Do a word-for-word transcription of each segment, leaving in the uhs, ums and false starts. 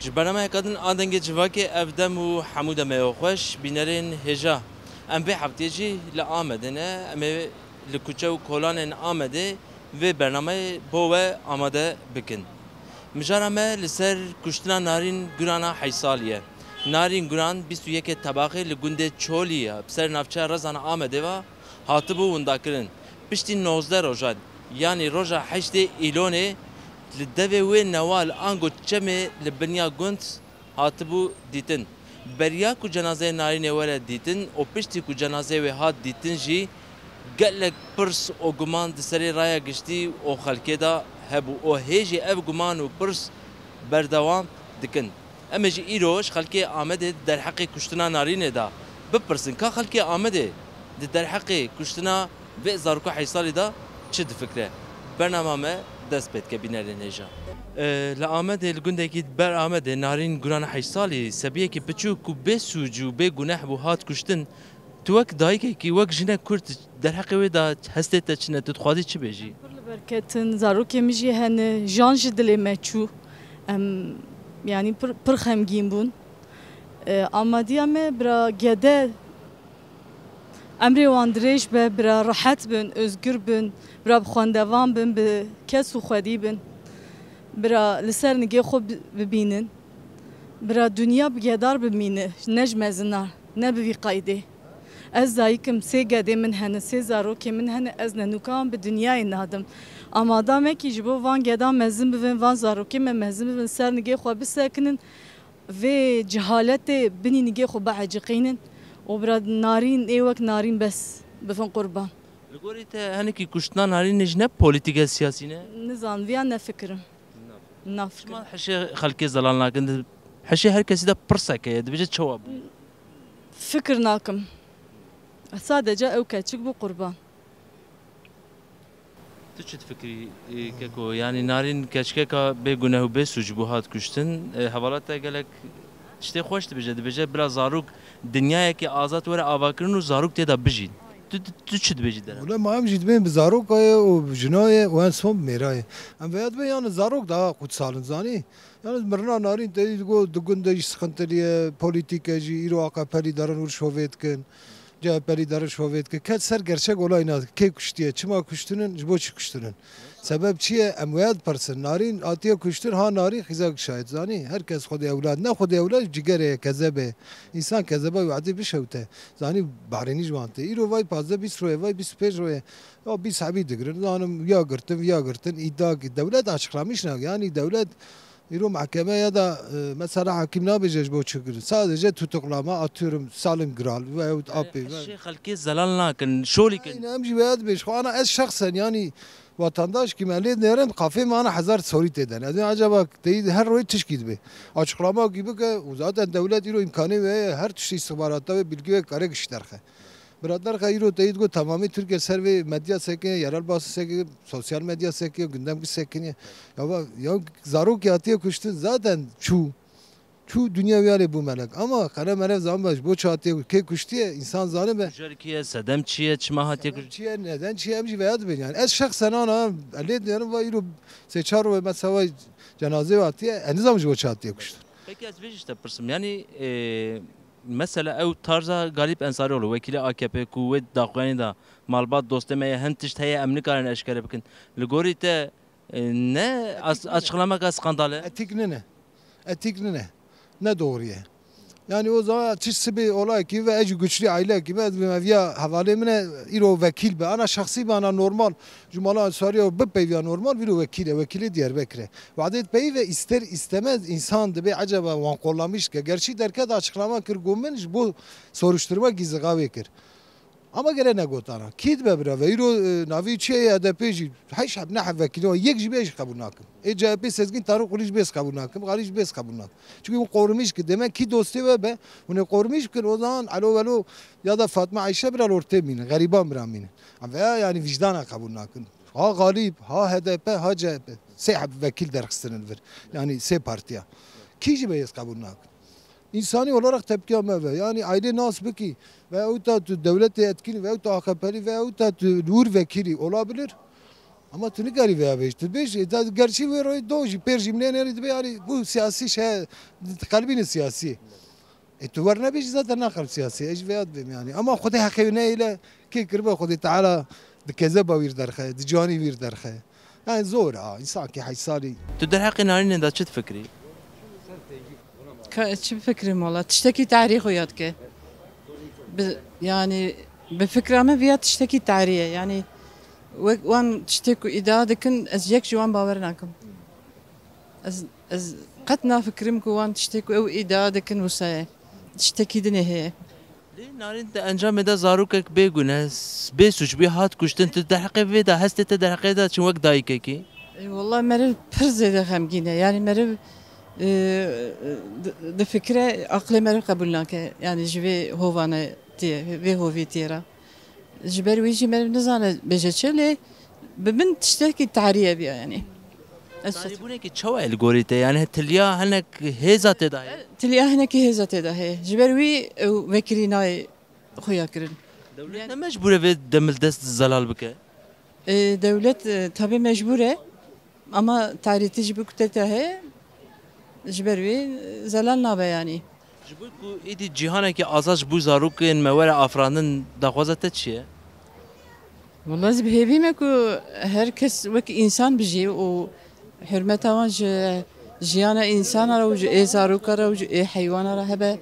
Ji bernameyeka din a Dengê Civakê ev dem û hemû demê xweş, bînerên hêja. Em vê heftê jî li Amedê ne, em ê li kuçe û kolanên Amedê vê bernameyê bo we amade bikin. Mijara me li ser kuştina Narîn Gurana Heysalî ye. Narîn Guran bîst û yekê Tebaxê li gundê Çolî ya bi ser navçeya Rezana Amedê ve hatibû windakirin. Piştî nozdeh rojan, yanî roja heştê Îlonê, li devê wê newal ango çemê li binya gund hatibû dîtin. Beriya ku cenazeyê Narînê were dîtin û piştî ku cenazeyê wê hat dîtin jî gelek pirs û guman di serê raya giştî û xelkê de hebû û hê jî ev guman û pirs berdewam dikin. Em ê jî îro ji xelkê Amedê di derheqê kuştina Narînê de bipirsin ka xelkê Amedê di derheqê kuştina vê zaroka Heysalî de çi difikire? Bernama me dest pê dike, bînerên hêja. E, li Amedê, li gundekî ber Amedê, Narîn Guran Heysalî, sebiyekî piçûk ku bê sûc û bê guneh bû, hat kuştin. Tu wek dayikekî, wek jinek Kurd, derheqê wê de hestê te çi ne? Tu dixwazî çi bêjî? Pir li ber ketin, zarokê min jî hene, jan ji dilê me çû. Em, yanî pir, pir xemgîn bûn. E, amadiya me bira gede Emrê wan dirêj be, bira rehet bin, ozgur bin, bira bi xwendevan bin, bi kes û xwedî bin, bira li ser nigê xwe bi-, bibînin, bira dinya bi gedar bimîne, ne ji mezinan, ne bi vî qeydê. Ez dayik im, sê gedê min hene, sê zarokê min hene, ez nenûka wan bi dinyayê nadim. Amada me kî ji bo van gedan mezin bibin, van zarokê me mezin bibin, ser nigê xwe bisekinin, vê cehaletê binî nigê xwe bieciqînin û bira Narîn ê wek Narîn bes bibin qurban. Li gorî te hinekî kuştina Narînê ji ne polîtîke siyasî ne? Nizan, viya nefikirim. Nafikirim. Çima hişê xelkê zelal nakin? Hişê her kesî de pirsek heye, dibêje çawa bû? Fikir nakim. Sadece ew keçik bû qurban. Tu çi difikirî, e, keko? Yanî Narîn keçkeka bê guneh û bê sûc bû, hat kuştin. E, hevala te gelek tiştê xweş dibêje. Dibêje bila zarok dinyayekî azad were avakirin û zarok tê de bijîn. Tu, tu, tu çi dibêjî dera? Wele ma em jî dibên bi zaroka ye û bi jina ye û en son bi mêra ye. Em vêya dibên yani zarok daha kutsal in, zanî? Yalnız mirina Narîn te dî digo di gund de jî sıkıntılı ye, polîtîke jî, îro A K P'lî derin wir şovê dikin, C H P'lî derin şovê dikin. Ket ser gerçek olay na, kê kuştiye, çima kuştinin, ji bo çi kuştinin? Sebep çi ye? Em wêya dipirsin. Narîn hatiye kuştin, ha Narîn xîza şahid zanî. Her kes xwedê ewlad, ne xwedê ewlad, cigerê ye, kezebe ye. Însan kezeba wî edî bişewte. Zanî bahrînî ji wan tê. Îro vay pazdeh bîst roye, vay bîst û pênc roye. Ya bîst hebî digirin, zanim ya girtin, ya girtin. Îda dewlet açıklamış ne? Yani dewlet Îro mehkeme ya da, e, mesela hakim nabêje ji bo çi kirin. Sadece tutuklama, atıyorum, Salim Gral veyahut Apê ve. Hişê xelkê zelal nakin, şolî kin. Aynen, em jî veya dibêj. Xwe ana ez şexsen, yani vatandaş kim, em lê nerin, kafê me ana hezar sorî tê den. Ez acaba teyî her royê tişkî dibe. Açıklama gibi ke, zaten devlet îro imkanê ve her tiştî istihbarata ve bilgi ve kare kişi derxe. Birader, xeyro te yî digot, tamamê Tirkiye ser vê medya sekiniye, yerel basın sekiniye, sosyal medya sekiniye, gündem sekiniye. Ya va-, ya zarok hatiye kuştin zaten çû. Çû, dinya wî alê bû melek. Ama xele melev zan be, ji bo çi hatiye, kê kuştiye, însan zanibe. Kujer kî ye, sedem çi ye, çima hatiye kuştin? Çi ye, neden çi ye, em jî veya dibin yani. Ez şexsen ana, elê diyerim va îro sê çar ve mesela cenazê hatiye, ez nizam ji bo çi hatiye kuştin. Peki ez vê jî ji te pirsim. Yani, e, Mesela ew tarza Galîp Ensarîoglu, wekîlê A K P ku wê daxuyanî da malbat dostê me ye, hin tişt heye em nikarin eşkere bikin. Li gorî te, e, ne as-, açıklameka skandal e? Etîk nine. Etîk nine. Ne doğru ye. Yani o zaman çi sibê olayekî ve ecî güçlü ailekî ve ez bime viya hevalê min e, îro vekîl be. Ana şexsî be, ana normal. Cumala Ensarî bi peyviya normal vîro wekîl e, wekîlê Diyarbekir e. Wadê peyv e, ister istemez insan dibê acaba wan kollamış ke. Gerçi derket açıklama kir, got min ji bo soruşturma gizliga wê kir. Ama gere negotana. Kî dibe bira ve? Îro, e, navî çi ye, H D P jî heş heb, neh heb vekîlê wan, yek jî bê jî qebûl nakim. Ê C H P Sezgîn Tarîqulî jî bê qebûl nakim. Xalî jî bê qebûl nakim. Çünkü hûn qorumîş ki, demek kî dostê we be, hûn ê qorumîş bikin, o zaman elo velo ya da Fatma Ayşe bira li ortê mînin, xerîban bira mînin. Em veya yani vicdana qebûl nakin. Ha Galîb, ha H D P, ha C H P. Sê heb vekîl derxistinin vir. Yani sê partiya. Kî jî be yê qebûl nakin. İnsani olarak tepkiya me ve. Yani aile nas bikî. Veyahut da tu devletê etkinî, veyahut da A K P'lî, veyahut da tu li wir vekîlî olabilir. Ama tu nikarî vêya bêj. Tu bêj, e, da gerçî wê royê do jî pêr jî minê nerî dibe, yani bu siyasî şey, qelbîne siyasî. E, tu wernebêjî zaten naqel siyasî. Ez jî vêya dibêm yani. Ama Xwedê heqê wê neyêle, kê kiribe Xwedê Teala di kezeba wîr derxe, di ciwanî wîr derxe. Yani zor a, însan ki heşt salî. Tu derheqê narînê de çi difikirî? Ka çi bifikirim wala? Tiştekî tarî xwe yad ke. Bi, yani bi fikra me viya tiştekî tarî ye. Yani wek wan tiştê ku îdia dikin, ez yek ji wan bawer nakim. Ez, ez qet nafikirim ku wan tiştê ku ew îdia dikin wisa ye. Tiştekî dinê heye. Lê narîn di encamê de zarokek bê gune, bê sûc bî, hat kuştin. Tu derheqê vê de, hestê te derheqê de çin wek dayikekî? Ê, wela meriv pir zêde xemgîn e. Yani meriv, e, di, difikire, aqlê meriv qebûl nake. Yani ji vê hovane tê, vê hovî tê re. Ji ber wî jî meriv nizane bêje çi, lê bi min tiştekî tarî ye viya yani. Ez Tarîbûnekî çawa ye li gorî te? Yani tiliya hinek hêza tê de heye? Tiliya hinekî hêza tê de heye. Ji ber wî ew vekirî nayê xuya kirin. Dewlet ne mecbûr e vê demildest zelal bike? E, dewlet, e, tabi mecbûr e. Ama tarîtî ji bo ku te te heye, ji ber wî zelal nabe yanî. Ji bo ku êdî cîhanekî azad ji bo zarokên me were afirandin, daxwaza te çi ye? Wela ez bi hêvî me ku her kes wek însan bijî û hurmeta wan ji jiyana însana re û ji ê zaroka re û ji ê heywana re hebe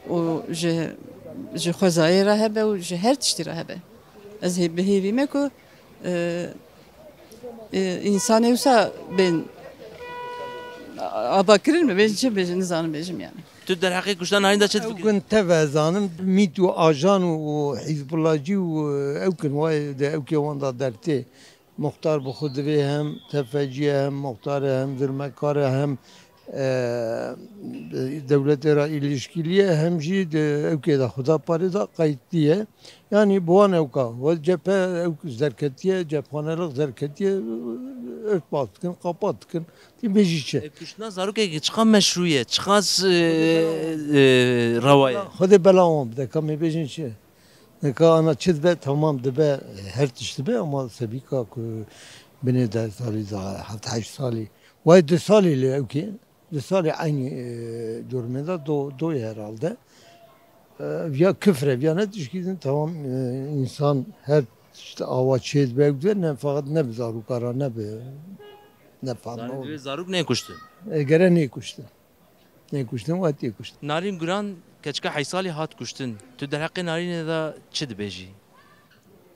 û ji, ji xwezayê re hebe û ji her tiştî re hebe. Ez hê-, bi hêvî me ku, e, e, însanê wisa bên avakirin mi? Bên çi bêjin, nizanim bêjim yani. Tu derheqê kuştina narîn de çi Ew difikirî? Kin teve zanim, mît û ajan û, û hîzbullacî û, e, ew kin wayê de ew kê wan da dertê. Muxtar bi xwe divê hem tefecî ye, hem muxtar e, hem zirmekar e, hem, e, dewletê re îlişkîlî ye, hem jî di ew kê de xwe da parê da qeydî ye. Yanî bi wan ewka, we cephe ew zerketiye, cepxanelix zerketiye, irtbat dikin, qapat dikin. Tê bêjî çi? E, kuştina zarokekî çiqa meşrû ye, çiqa, e, e, rewa ye? Xwedê bela wan bide, ka me bêjin çi? Nika ana çi dibe, tamam dibe, her tişt dibe ama sebîka ku binê deh salî, heft heşt salî, way du salî lê ew kê, du salî eynî, e, durumê de do, doyê herhalde. E, viya kifre, viya ne tişkî din, tamam, e, însan her tişt awa çê dibe ew dibe, ne feqet ne bi zaroka re, ne bi, ne fehma. Zarok divê zarok nêkuştin. E, gere nêkuştin. Nêkuştin, wet yê kuştin. Narîn Guran keçika heşt salî hat kuştin. Tu derheqê Narînê de çi dibêjî?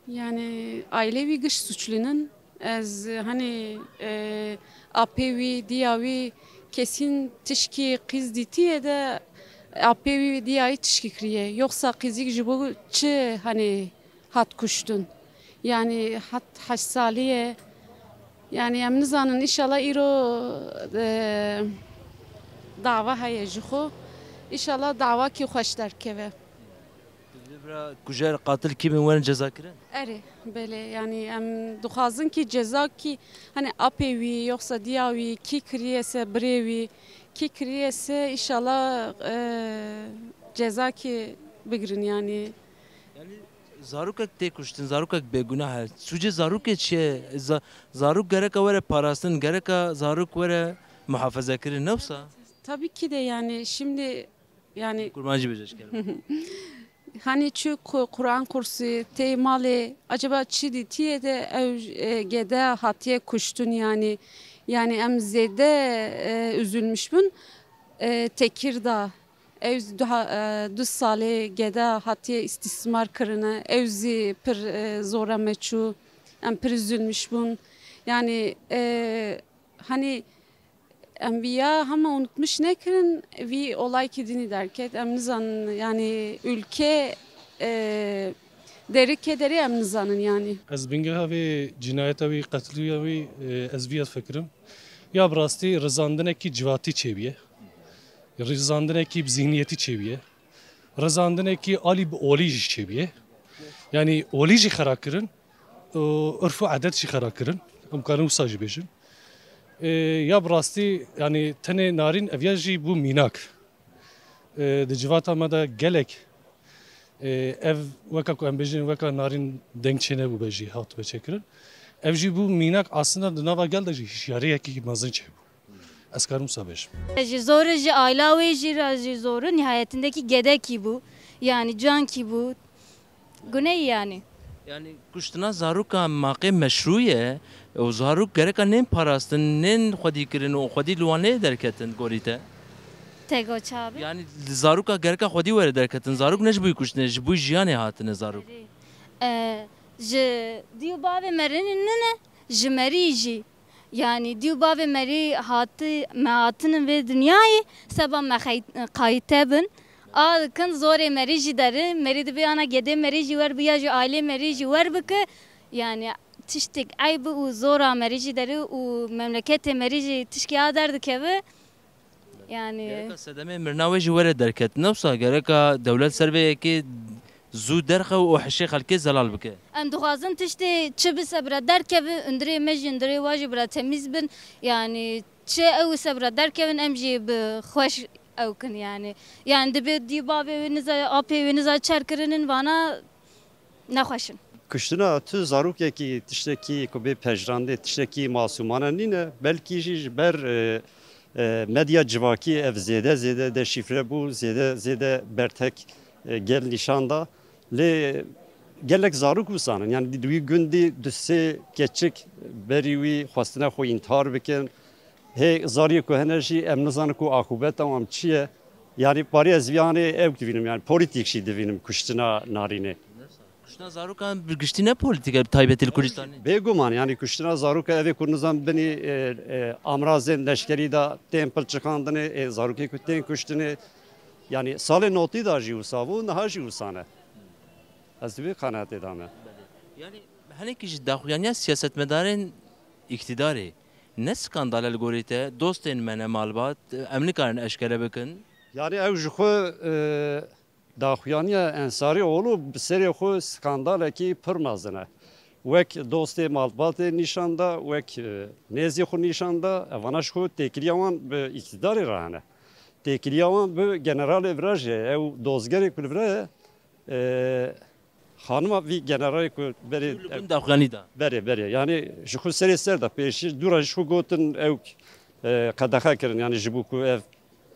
Yani ailê wî giş suçlînin. Ez hani, e, apê wî, diya wî kesîn tişkî qîz dîtiye de apê wî, diya wî tişkî kiriye. Yoksa qîzîk ji bo çi hani hat kuştin. Yani hat heşt salî ye. Yani em nizanin, înşallah îro, e, dava heye ji xwe. Înşallah dawakî xweş derkeve. Bira kujer, qatil kî bin werin cezakirin? Erê, belê. Yani em dixwazin kî ceza kî, hani apê wî, yoksa diya wî, kî kiriye se birê wî, kî kiriye se, înşallah, e, ceza kî bigirin yani. Yani zarokek tê kuştin, zarokek bêgunah e. Sûcê zarokê çi ye? Za-, zarok gereka were parastin, gereka zarok were muhafazekirin, ne wisa? Tabii ki de yani şimdi yani Kurmancî bêje ji kerem. Hani çi ku-, Kur'an kursu tê malê, acaba çi dîtiye de ew, e, gede hatiye kuştin yani. Yani em zêde, e, üzülmüş bûn, e, Tekirdağ. Ew du ha-, e, du salê gede hatiye istismar kirine. Ew zî pir, e, zora me çû. Em pir üzülmüş bûn. Yani, e, hani em viya hema unutmuş nekirin, vî olaykî dinî derket. Em nizanin, yani ülke, e, derî kê derê em nizanin yani. Ez bingeha vê cinayeta wî, qetlîya wî, e, ez viya fikirim. Ya bi rastî rizandinekî civatî çêbûye. Rizandinekî bi zihniyetî çêbûye. Rizandinekî alî bi olî jî çêbûye. Yanî olî jî xera kirin, û urf û edet jî xera kirin. Em karin wisa jî bêjin. Ê, ya bi rastî, yanî tenê Narîn eviya jî bû mînak. Ê, di civata me de gelek, ê, ev weka ku em bêjin, weka Narîn deng çênebûbe jî hatibe çêkirin. Ev jî bû mînak aslında di nava gel de jî hişyariyekî mezin çêbû. Ez karim wisa bêjim. Ji zor ji aila wê jî re jî zor, nihayetindeki gedekî bû. Yani cankî bû. Guneyî yani. Yani kuştina zaroka maqê meşrû ye û zarok gereka nên parastin, nên xwedî kirin û xwedî li wan neyê derketin gorî te? Tego çabi. Yani zaroka gereka xwedî were derketin. Zarok ne ji bo kuştinê, ji bo jiyanê hatine zarok. E, ji dî û bavê me rinin nine, ji merî jî. Yani dî û bavê merî hati, me hatinin vê dinyayê, seba me xey-, qayîte bin. A kin zorê merî jî deri, merî dibe ana gedê merî jî wer bi ya jî ailê merî jî wer bike. Yani tiştek eyb û zora merî jî deri û memleketê merî jî tişkê a derdikeve. Yani Gereka sedemê mirina wê jî were derket. Ne wisa gereka dewlet ser vê yekê zû derxew û hişê xelkê zelal bike. Em dixwazin tiştê çi bise bira derkeve, hundirê me jî hundirê wa jî bira temiz bin. Yani çi ew ise bira derkevin em jî bi xweş ew kin yani. Yani dibe dî bavê wê niza apê wê niza çer kirinin vana nexweş in. Kuştina tu zarokekî tiştekî ku bê pejirandê, tiştekî masûmane nîne, belkî jî ji ber e, e, medya civakî ev zêde zêde deşîfre bû, zêde zêde bertek e, gel nîşan da. Lê gelek zarok wisa ne. Yani di wî gundî du sê keçik berî wî xwestine xwe întihar bikin. Hê zariyê ku hene jî em nizanin ku akûbeta wan çi ye. Yani parê ez vî anê ew divînim, yani polîtîk jî divînim kuştina Narînê. Kuştina zarokan bi giştî ne polîtîk e, bi taybetî li Kurdistanê? Bêguman, yani kuştina zaroka ev ê ku nizam binî e, e, amrazên leşkerî de tên pilçiqandinê, ê zarokê ku tên kuştinê. Yani salê notî de jî wisa bû, niha jî wisa ne. Ez di vê qenaetê de me. Yani henekî ji daxuyaniya siyasetmedarên îktîdarê ne skandal e li gorî te? Dostên me ne malbat, em nikarin eşkere bikin? Yani ew ji xwe e, daxuyaniya Ensarî oğlu bi serê xwe skandalekî pir mezin e. Wek dostê malbatê nîşan da, wek e, nêzî xwe nîşan da, evana ji xwe têkiliya wan bi îktîdarê re hene. Têkiliya wan bi generalê vira jî heye. Ew dozgerê ku li vira ye, e, xanima vî generalê ku berê Li gund daxuyanî da. Berê, berê. Yani ji xwe serê ser de pêşî dû re ji xwe gotin ew e, qedexe kirin. Yani ji bo ku ev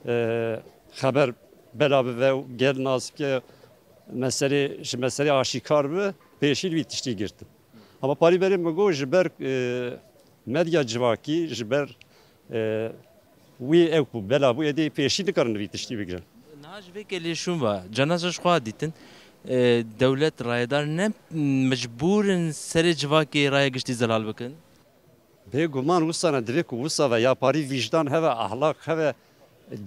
e, xeber bela bibe û gel nas bike, meselê, ji meselê aşîkar bibe, pêşî li vî tiştî girtin. Ama parî berê min got ji ber e, medya civakî, ji ber e, wî ew ku bela bû, êdî pêşî nikarin li vî tiştî bigirin. Niha ji vê kelê şûn ve, cenaze ji xwe dîtin, e, dewlet, rayedar ne mecbûr in serê civakê raya giştî zelal bikin? Bêguman wisa ne, divê ku wisa ve, ya parî vîjdan heve, ahlak heve,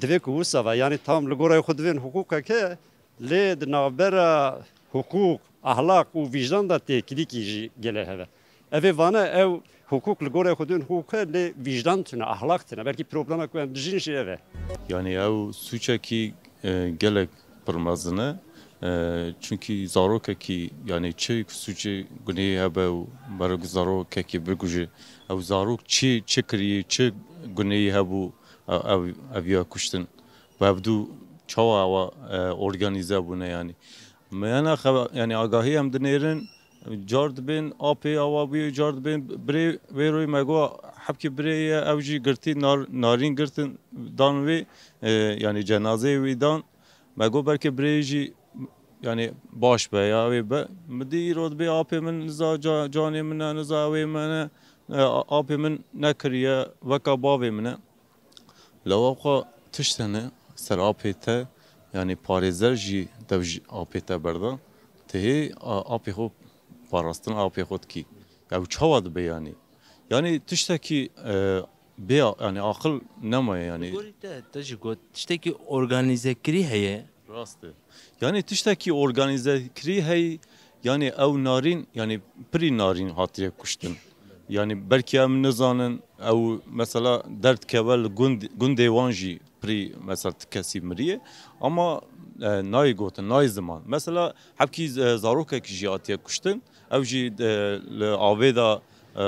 divê ku wisa ve. Yani tam li gorayê xwe divên hiqûqek heye, lê di navbera hiqûq, ahlak û vîjdan de têkilîkî jî gelê heve. Ev ê vane ew hiqûq li gorayê xwe divên hiqûq heye, lê vîjdan tune, ahlak tune. Belkî problema ku em dijîn jî ev e. Yani ew sûçekî e, gelek pir mezin e. E, çunkî zarokekî, yani çi sûcê gunehî hebe û merg zarokekî bikuje, ew zarok çi, çi kiriye, çi gunehî hebû, e, ev, ev ya kuştin. Bi hevdû çawa ewa, e, organîze bûne yani. Me yana xeba-, yani agahî em dinêrin, car dibên apê awa bûye, car dibên birê, vê royê me got, hebkê birê ye, ew jî girtî nar-, narîn girtin, dan wê, e, yani cenazeyê wî dan. Me got belkê birê jî yani baş be ya wê be. Min dî îro dibê apê min niza ca-, canê min e, niza ewê min e, e, a-, apê min nekiriye, weka bavê min e. Lewaqo tişt hene ser apê te, yanî parêzer jî dev ji apê te berda. Tihê a-, apê xwe parastin apê xwe dikî. Ew çawa dibe yanî? Yanî tiştekî, e, bê, yanî aqil nemaye yanî. Gorî te, te jî got, tiştekî organîzekirî heye. Rast e. Yanî tiştekî organîzekirî heyî, yanî ew narîn, yanî pirî narîn hatiye kuştin. Yanî belkî em nizanin, ew mesela derdkeve li gund, gundê wan jî pirî mesela ti kesî miriye. Ama, e, nayê gotin, nayê ziman. Mesela hebkî, e, zarokekî jî hatiye kuştin. Ew jî, e, li avê de, e,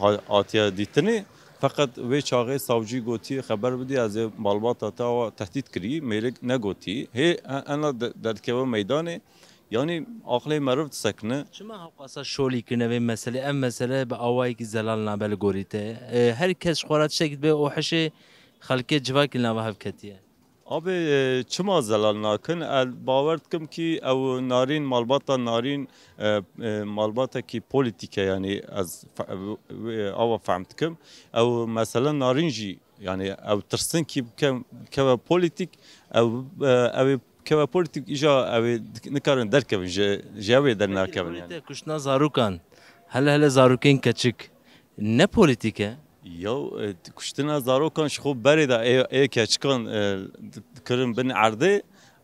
ha-, hatiye dîtinê. Feqet wê çaxê savcî gotiye xeber bidî, ez ê malbata te awa tehdît kirî, mêrik negotî. Hê e-, ena de-, derdikeve meydanê, Yanî aqlê meriv disekine. Çima hewqasa şolî kirine vê meselê? Ev mesele bi awayekî zelal nabe li gorî te? E, her kes ji xwe re tiştekî dibe û hişê xelkê civakî li nava hev ketiye. Abi, e, çima zelal nakin? Ez bawer dikim kî ew Narîn, malbata Narîn, e, e, malbatekî polîtîk e, yanî ez fe-, e, awa fehm dikim. Ew mesele Narîn jî, yanî ew tirsinkî bike-, bikeve polîtîk, ew, e, ew ê bikeve polîtîk, îja ew ê dik-, nikarin derkevin, ji, ji ew ê dernakevin Peki, yanî. Te kuştina zarokan, hele hele zarokên keçik, ne polîtîk e? Ya, e, kuştina zarokan ji xwe berê de ê, ê keçikan, e, di-, dikirin bin erdê,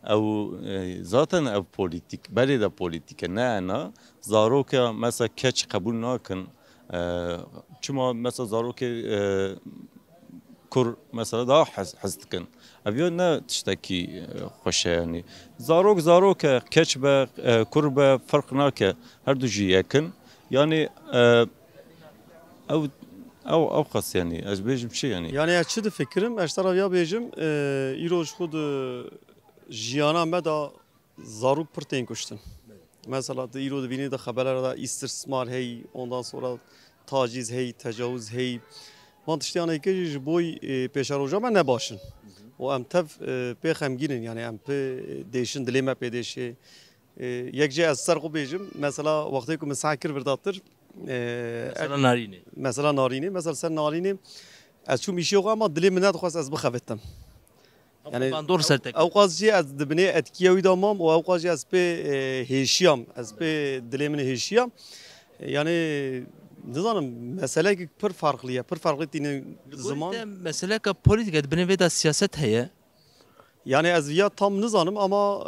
ew, e, zaten ew polîtîk, berê de polîtîk e, ne ena. Zaroka, mesela keç qebûl nakin. E, çima mesela zarokê, e, kur mesela daha hez, hez dikin. Ev ya ne tiştekî, e, xweş e yanî. Zarok, zarok e, keç be, e, kur be, ferq nake. Her du jî yek in. Yanî, e, ew, ew, ew qas yanî. Ez bêjim çi yanî? Yani ez çi difikirim? Ez ji te re viya bêjim, e, îro ji xwe di jiyana me de zarok pir tên kuştin. Mesela tu îro dibînî di xeberlere de îstismar hey, ondan sonra taciz hey, tecawuz hey. Van tiştiyan heke jî ji boy, e, pêşeroja me ne baş in. Û em tev, e, pê xemgîn in, yani em pê dêşin, dilê me pê dêşê. E, yek jê ez ser xwe bêjim, mesela wextê ku min seh kir vir datir, e, Mesela Narînê. Mesela Narînê, mesela ser Narînê, ez çûm îşê xwe, ama dilê min nedixwest ez bixebitim. Ew Yani, bandor ser te kir. Ew qas jî ez di binê etkiya wî de mam û ew qas jî ez pê, e, hêşiyam, ez pê dilê min hêşiyam. E, yani, nizanim, meseleyek pir farqlı ye, pir farqlı tînin Li gorî ziman. Te meseleka polîtîk e, di binê vê de siyaset heye? Yani ez viya tam nizanim ama,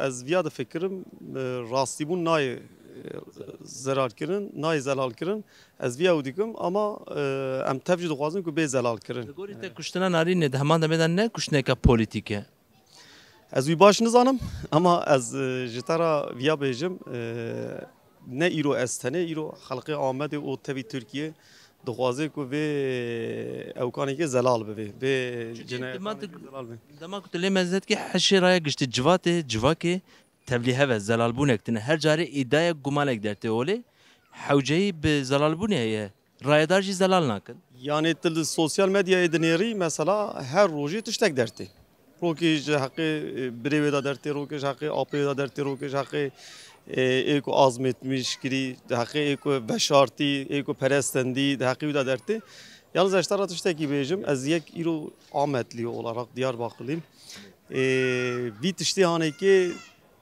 e, ez viya difikirim, e, rastîbûn nayê, e, zerar kirin, nayê zelal kirin. Ez viya ew dikim ama, e, em tev jî dixwazin ku bê zelal kirin. Li gorî te kuştina Narînê di heman demê de ne kuştineke polîtîk e? Ez wî baş nizanim ama ez, e, ji te re viya bêjim, e, ne îro ez tenê, îro xelqê Amedê û tevî Tirkiyê dixwaze ku vê ewkanekê zelal bibe, vê Çunke cinayetkanekê dema tu, zelal be. Dema ku tu lê mezin dikî, hişê raya giştî civatê, civakê tevlî hev e, zelalbûnek tine. Her carê îdayek, gumanek dertê holê, hewceyî bi zelalbûnê heye. Rayedar jî zelal nakin. Yani tu li sosyal medyayê dinêrî, mesela her rojê tiştek dertê. Rokê ji heqê, e, birê wê de dertê, rokê ji heqê apê wê de dertê, rokê ji heqê, e, ê ku azmetmiş kirî, heqê ê ku veşartî, ê ku perestendî, di heqê wî de dertê. Yalnız ez ji te re tiştekî bêjim, ez yek îro Ametlî olarak Diyarbakırlıyım. E, vî tiştê hanekê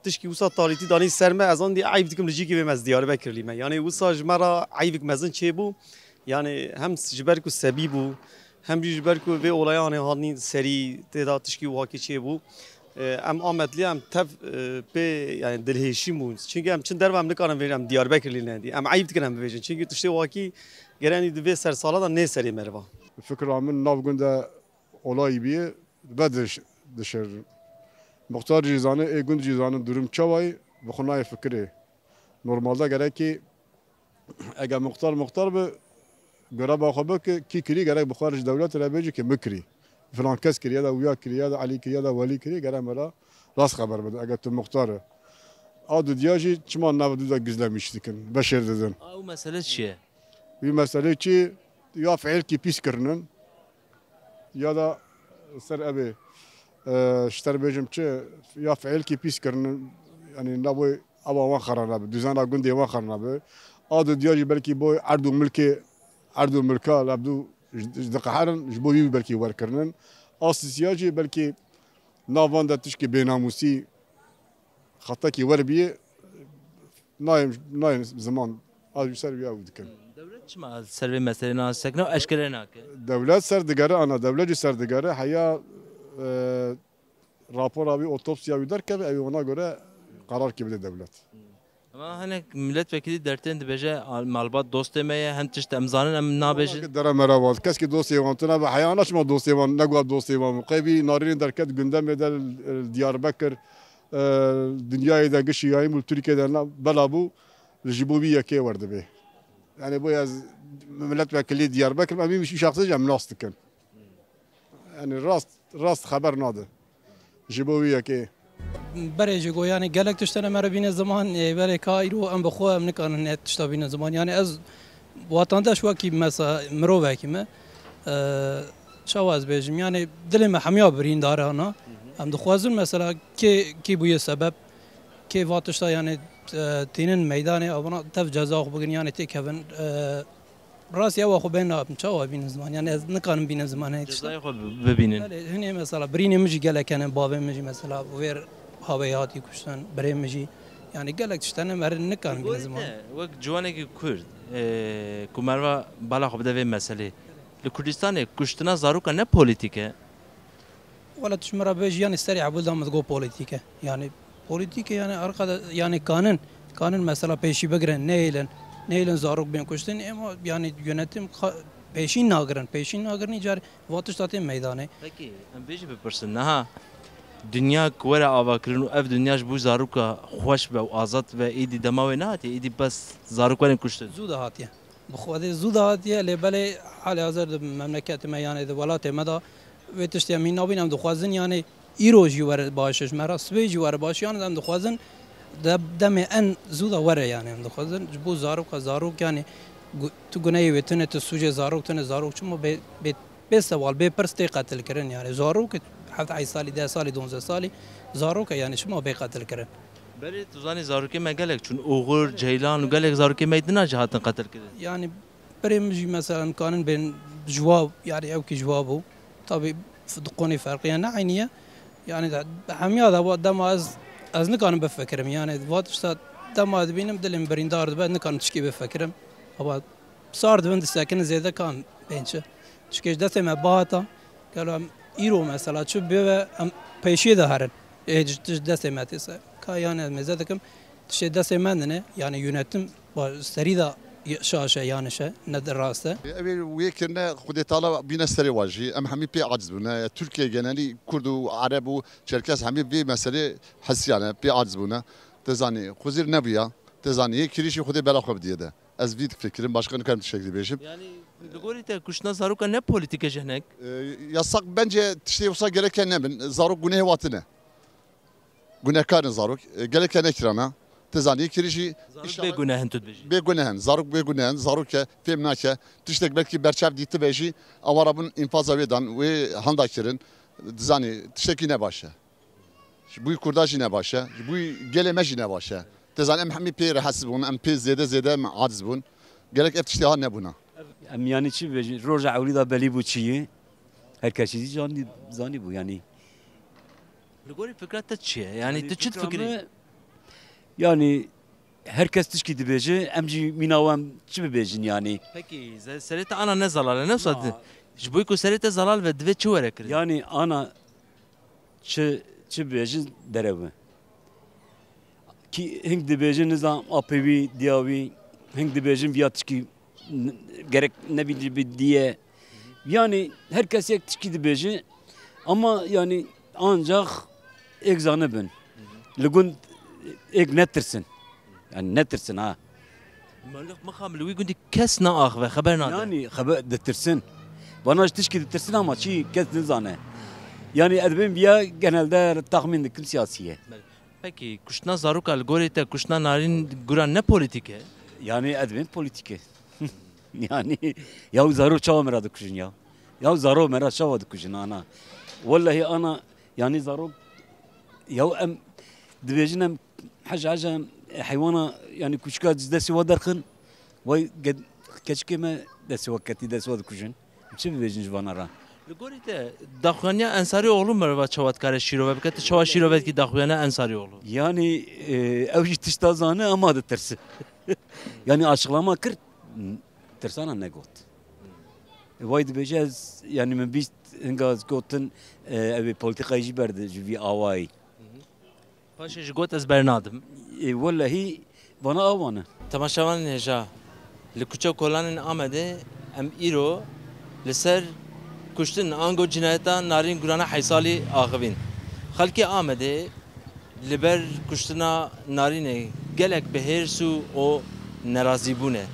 tişkî wisa tarîtî danî ser me, ez andî eyb dikim li cîkî bêm, ez Diyarbekirlî me. Yani wisa ji me re eyvik mezin çêbû. Yani hem ji ber ku sebî bû, hem jî ji ber ku vê olayanê hanî serî tê de tişkî wakî çêbû. E, em Ametlî em tev, e, pê, yani dilhêşîn bûn. Çünkü em çin derve em nikarin vêjin em Diyarbekirlî ne dî. Em eyb dikin em bivêjin. Çünkü tiştê wakî gerenî di vê sersala de nê serê meriva. Fikra min nav gund e olayî bîye, vediş-, dişer. Muxtar jî zane, ê gund jî zanin durum çawa ye, bi xwe nayê fikirê. Normalde gerekî, eger muxtar muxtar bi, göreva xwe bike, kî kirî, gerek bi xwe re ji dewletê re bêje ki min kirî. Filan kes kirî, ya da wiya kirî, ya da Elî kirî, ya da Welî kirî, gerek me re rast xeber bide, eger tu muxtar e. A dudiya jî çima nav du de gizlemîş dikin, beşêr didin. A, ew mesele çi ye? Wî meselê çi? Ya fiilkî pîs kirinin, ya da ser evê, e, ji te re bêjim çi, ya fiilkî pîs kirinin, yanî nabo ewa wan xera nebe, duzana gundê wan xera nebe. A dudiya jî belkî bo erd û milkê, erd û milka levdû ji, ji diqeherin, ji bo wî belkî werkirinin. A sisiya jî belkî nav van de tişkî bênamûsî xetekî wer bîye, nayên, nayên ziman, a ji ser wî ew dikin. Dewlet çima ser vê meselê nasekine û eşkere nake? Dewlet ser digere, ana dewlet jî ser digere, heya, e, rapora wî, otopsiya wî derkeve, ew ê ona göre qerarkî bide dewlet. Ama hinek milletvekilî dertên dibêje, al-, malbat dostê me ye, hin tişt em zanin, em nabêjin. Wala ki dere mera wan, kes ki dostê wan tune be, heya ana çima dostê wan, ne got dostê wan. Qey vî Narînê derket gündemê de, e, Diyarbekir, e, dinyayê de gişî yayîn bû, Tirkiye de na-, bela bû, ji bo vî yekê wer dibê. Yani bu ez milletvekilî Diyarbekir, em vî şexsê jî em nas dikin. Yani rast, rast xeber nade. Ji bo wî yekê. Berê jî got, yani gelek tişt hene me re bîne ziman, e, berê ka îro em bi xwe em nikarin ne tişta bîne ziman. Yani ez watandeş wekî mesela mirovekî me, e, çawa ez bêjim, yani dilê me hemiya birîndar e ana. Em dixwazin mesela kê, kî bûye sebeb, kê va tişta yani, e, tînin meydanê, evana tev ceza xwe bigrin, yani têkevin, e, Rastî ew xwe bên nabim. Çawa bînin ziman? Yani ez nikarim bînin ziman. Cezayê xwe bi-, bibînin. Belê, hinê mesela birînê min jî gelek hene, bavê min jî mesela wêr haweyê hatî kuştin, birê min jî. Yani gelek tişt hene, me nikarim bînin ziman. Gorî te, wek ciwanekî Kurd, e, ku merva bala xwe bide vê meselê. Li Kurdistanê kuştina zaroka ne polîtîk e? Wela tu ji min re bêjî, yani serî hebûl da min digot polîtîk e. Yani polîtîk e, yani arkada, yani kanin, kanin mesela pêşî bigirin, nehêlin, nehêlin zarok bên kuştin, ema yani yönetim xa-, pêşî nagirin, pêşî nagirin, îcar va tişta tê meydanê. Pekî, em vê jî bipirsin, niha dinya ku were avakirin û ev dinya ji bo zaroka xweş be û azad be, êdî dema wê nehatiye, êdî bes zarok werin kuştin. Zû de hatiye. Bi xwedê zû de hatiye, lê belê halê hazir di memleketê me, yanê di welatê me de vê tiştê em hîn nabîn. Em dixwazin, yanê îro jî were baş, ji me re sibê jî were baş. Yanê em dixwazin de-, demê en zû de were, yanê em dixwazin ji bo zaroka, zarok, yanê gu-, tu guneyê wê tune, tu sûcê zarok tune, zarok çima bê, bê, bê sewal, bê pirs tê qetilkirin, yanê zarok heft, heşt salî, deh salî, duwazdeh salî zarok e, yanê çima bê qetilkirin? Berê tu zanî zarokê me gelek çûn, oxir, ceylan û gelek zarokê me dina jî hatin qetilkirin. Yani birê min jî mesela em kanin bên ji wa, yani ew kî ji wa bû. Tabî f-, di qonê ferqî ye, ne eynî ye. Yani de, hemiya de wa dema ez, ez nikarim bifikirim. Yani va tişta dema dibînim dilê min birîndar dibe, nikarim tişkî bifikirim. Ava sar dibin disekinin zêde kan bên çi. Çike ji destê me bihata, gelo em îro mesela çi bê ve em pêşiyê de herin. Ê ji, ji destê me tê ser. Ka yani ez mêze dikim, tiştê destê me dine, yani yönetim ba-, serî de şaş e, yanlış e, ne de rast e. Ev ê wê kirine Xwedê Teala bîne serê wa jî. Em hemî pê aciz bûne. Tirkiye genelî Kurd û Ereb û Çerkes hemî vê meselê hesiyane, pê aciz bûne. Te zanî, Xwezîr nebûya. Te zanî, yê kirî jî Xwedê bela xwe bidîye de. Ez vî difikirim, başka nikarim tiştek dibêjim. Yani, li gorî te kuştina zaroka ne polîtîk e ji hinek? E, yasak bence tiştê wisa gereke nebin. Zarok gunehê wa tine. Gunehkar in zarok. E, gereke nekirana. Te zanî, yê kirî jî Zarok inşallah bê guneh in tu dibêjî. Bê guneh in. Zarok bê guneh in. Zarok e, fêm nake. Tiştek belkî berçav dîtibe jî, awara bin înfaza wê dan, wê handa kirin. Dizanî, tiştekî ne baş e. Ji bo Kurda jî ne baş e, ji bo gelê me jî ne baş e. Te zanî em hemî pê rehetsiz bûn, em pê zêde zêde em aciz bûn. Gerek ev tiştê ha nebûna. Em yani çi bibêjin? Roja ewlî de belî bû çi ye. Her kesî jî zanî, zanî bû yani. Li gorî fikra te çi ye? Yani tu çi fikra difikirî? Me, yani her kes tişkî dibêje, em jî mîna wan çi bibêjin yani? Pekî, ze-, serê te ana ne zelal e, ne wisa? Na. Ji bo ku serê te zelal be, divê çi were kirin? Yani ana çi, çi bibêjin derew e. Kî hing dibêjin nizam apê wî, diya wî, hing dibêjin viya tişkî n-, gerek nebî bi diye. Yani her kes yek tişkî dibêje ama yani ancak êk zanibin. Li gund êk netirsin. Yani netirsin ha. Mixam li wî gundî kes naaxive, xeber nade. Yani xeber ditirsin. Vana ji tişkî ditirsin ama çi kes nizane. Yani ez dibêm viya genelde tahmin dikim siyasî ye. Pekî, kuştina zaroka li gorî te, kuştina Narîn Guran ne polîtîk e? Yani ez dibêm polîtîk e. Yani, ya zarok çawa me re dikujin ya? Ya zarok me re çawa dikujin ana? Wellahî ana, yani zarok, ya em dibêjin em heja heja em heywana, yani kuşka destê wa derxin, vay ge-, keçikê me destê wa ketî, destê wa dikujin. Çi bibêjin ji vana re? Li gorî te, daxuyaniya Ensarî Oxlu merva çawa dikare şîrove bike? Tu çawa şîrove dikî daxuyaniya Ensarî Oxlu? Yani, e, ew jî tişta zane ama ditirse. Yani açıklama kir, tirsana negot. E, vay dibêje ez, yani min bîst hinga ez gotin, e, ev ê polîtîkayê jî berde ji vî awayî. Paşê jî got, ez bernadim. Ê, wellehî vana awan e. Temaşevanên hêja, li kuçe û kolanên Amedê em îro li ser kuştin ango cinayeta Narîn Gurana Heysalî axivîn. Xelkê Amedê li ber kuştina Narînê gelek bi hêrs û nerazî bûne.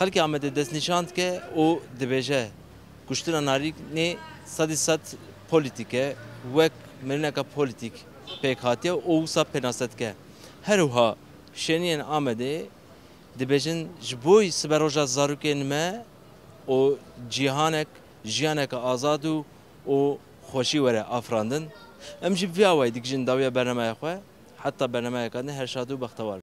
Xelkê Amedê destnîşan dike û dibêje, kuştina Narînê sedî sed polîtîk e, wek mirineke polîtîk pêk hatiye û wisa pênase dike. Her wiha şêniyên Amedê dibêjin ji bo siberoja zarokên me û cîhanek, jiyaneke azad û, û xweşî were afirandin. Em jî bi vî awayî dikijin dawiya bernameya xwe, heta bernameyeka din her şad û bextewar.